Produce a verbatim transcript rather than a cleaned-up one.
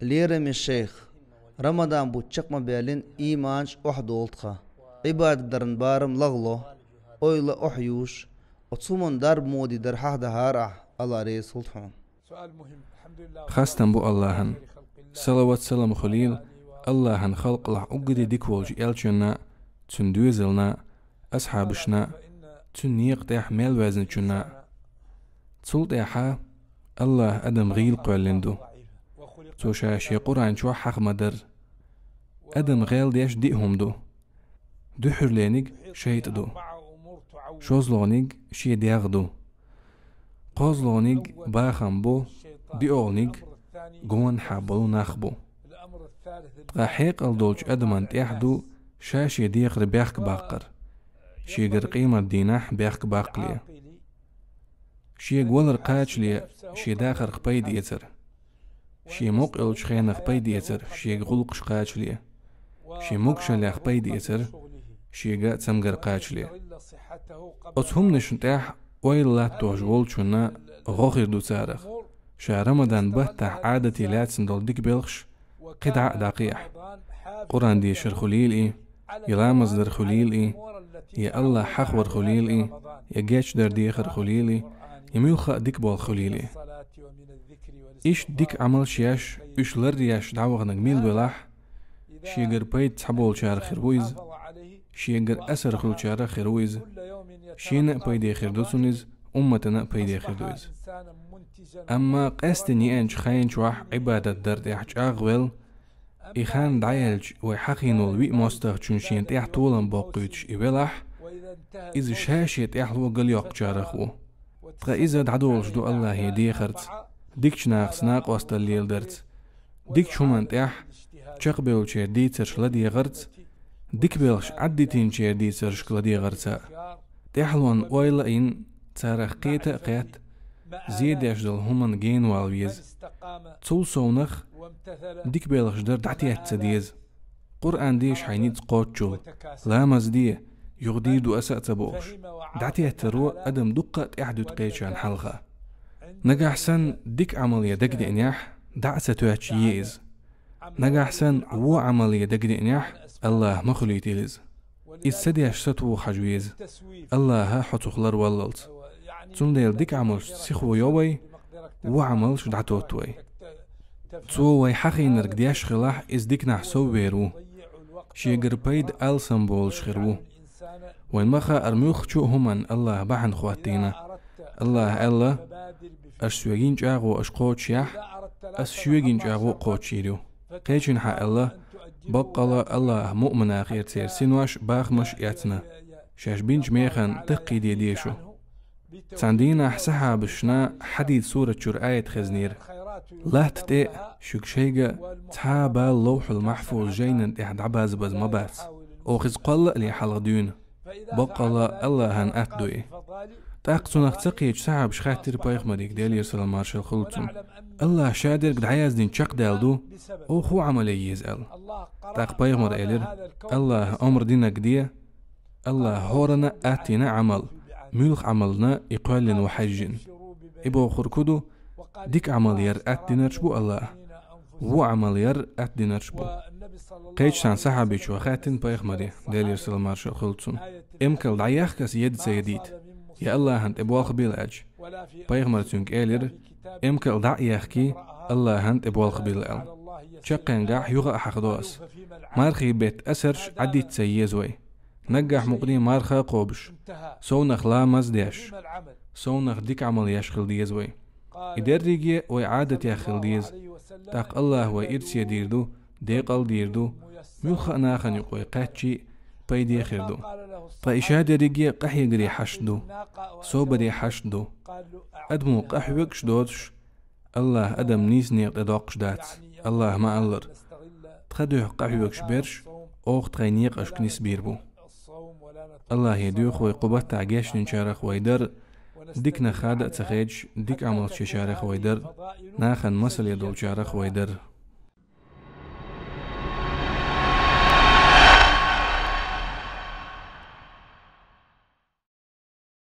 Лераме шайх, Рамадан бутт чекх ма баьллинна, иман чӀоагӀа долу тхан. Ӏибадат даран барам лагӀло, ойла охьаюш, оцу хӀуманна дарба муха ди дара хьахдахьара ахь, Алла реза хуьлда хьуна. Хастам бу Аллахьан. Салават-салам хуьлийла Аллахьан халкъалахь уггаре дика волчу элчанна, цуьнан доьзална, асхьабашна, цуьнан некъа тӀехь мел ваьзначунна. Цул тӀаьхьа Аллахьа адам гӀийла кхоьллина ду. Цо ша шен Къуръан чохь хьаха ма-дарра. Адам гӀел деш диъ хӀума ду. Дуьххьарлерниг шайтӀа ду. ШозлагӀниг шен дегӀ ду. КхозлагӀниг бахам бу, диъолгӀниг гонахьа болу нах бу. Ткъа хьекъал долчу адаман тӀехь ду ша шен дехар бехк баккхар, шегара къемат дийнахь бехк баккхале. Шега валар кхачале шен дахарх пайда эцар. Шен мукъа йолчу хенах пайда эцар, шега гӀуллакхаш кхачале. Шен могушаллех пайда эцар, шега цамгар кхачале. Оцу хӀуманашна тӀехь ойла латтош волчунна гӀо хир ду царах, ша Рамадан баттахь Ӏадате лаьцна долу дика белхаш кхидӀа а дӀакхехьа. Къуръан дешар хуьлийла и, я ламаз дар хуьлийла и, я Аллахь хьахвар хуьлийла и, я гечдар дехар хуьлийла и, я муьлхха а дика болх хуьлийла и. Иштта дика Ӏамалш еш, уьш ларъеш дӀаваханарг мила велахь, шегара пайда цхьаболчарах хир ву иза, шегара асар хуьлучарах хир ву иза, шена а пайде хир ду цунна иза, умматана а пайде хир ду иза. Амма къаьсттина еанчу хенчохь Ӏибадат дар тӀехь чӀагӀвелла, и хан дӀаяьлча вай хьахийна волу виъ мостагӀчун шена тӀехь толам боккхуьйтуш и велахь, иза ша шен тӀехьло галйоккхучарах ву. Ткъа иза дӀадолуш ду Аллахье дехарца, дикачу нахаца накъосталла леладарца, дикачу хӀуманна тӀехь чекхбевллачеран дийцарш ладегӀарца, дика белхаш Ӏаддитинчеран дийцаршка ладегӀарца. ТӀаьхьалонна ойла а йина, царах кхета а кхетта, зен деш долу хӀуманна генавала веза. Цул совнах дика белхаш дар дӀатетта ца деза. Къуръан деша хьайн ницкъ кхоччул, ламаз де, юха дийр ду аса а ца бохуш, дӀатеттаро адам дуккха а тӀаьхьа дуьту кхечарна хьалха. Нагахь санна дика Ӏамал ян дагадеънехь, дӀа а ца тоьттуш е иза. Нагахь санна вон Ӏамал ян дагадеънехь, Аллахь ма хуьлийтийла иза. Иза ца деш сатуха хьажа веза, Аллахьа хьо цух ларваллалц. Цундела дика Ӏамалшца сихо йо вай, вон Ӏамалш дӀатотту вай. Цо вай хьахийнарг деш хилахь, иза диканахь соввер ву. Шегара пайда алсам болуш хир ву. Вайн ма хаьара муьлххачу а хӀуманна Аллахьа бахьана хӀоттийна. Аллахьа аьлла: «Аш Соьгара чӀагӀо аша кхочушъяхь, Ас Шуьгара чӀагӀо а кхочушйийр ю». Кхечанхьа аьлла: «Баккъала Аллахьа муъминехера церан синош, бахамаш эцна, шаьш бинчу механа даккхийде деза шу». Цхьана дийнахь сахьабашна Хьадид сурат чуьра аят хезнера: «Латта тӀе а шуьга шайга цхьа а бала Ловхьул-Махьфуз жайнан тӀехь дӀабаза-база ма бац. Оха иза кхолла а ле хьалха дуьйна. Баккъала Аллахьан атта ду и». ТӀаккха цунах ца кхеташ сахьабаша хаьттира пайхамаре, Делера салам-маршалла хуьлда цунна: «Аллахьа шадерг дӀаяздина чекхдаьлла ду, оха хӀун Ӏамал ян еза?» аьлла. ТӀаккха пайхамара элира: «Аллахьа омра динарг де, Аллахьа хӀоранна а аттийна Ӏамал, муьлха Ӏамална и кхоьллина ву хьаьжжина». И бохург хӀун ду? Дика Ӏамал яр аттадинарш бу Аллахьа, вон Ӏамал яр аттадинарш бу. Кхечу цхьана сахьабичо хаьттина пайхамаре, Делера салам-маршалла хуьлда цунна: «Эмкал дӀаяхка аса, еда ца едийта, я Аллахьан тӀе болх бийла?» аьлча, пайхамара цуьнга элира: «Эмкал дӀа а яхкий, Аллахьан тӀе болх бийла», аьлла. Чаккхенгахь юха а хьахадо аса: мархий беттан асарш Ӏадитта ца еза вай. Наггахь мукъане марха а кхобуш, совнах ламаз а деш, совнах дика Ӏамал еш хила деза вай. И дерриге вай Ӏадатех хила деза. ТӀаккха Аллахьа вай ирсе дийр ду, декъал а дийр ду, муьлхха а нахана юкъа вай кхаьччий а пайде хир ду. Ткъа и шадерриге къахьегаре хьашт ду, собаре хьашт ду. Адамо къахьоьгуш доцуш, Аллахьа адам нийса некъа тӀе доккхуш дац, Аллахьа ма-аллара: «Тхан дуьхьа къахьоьгуш берш оха тхайн некъашка нисбийр бу». Аллахье доьху вай кху баттахь гечдинчарах вай дар, диканах хада а ца хедаш, дика Ӏамалш ечарах вай дар, нахана масале долчарах вай дар.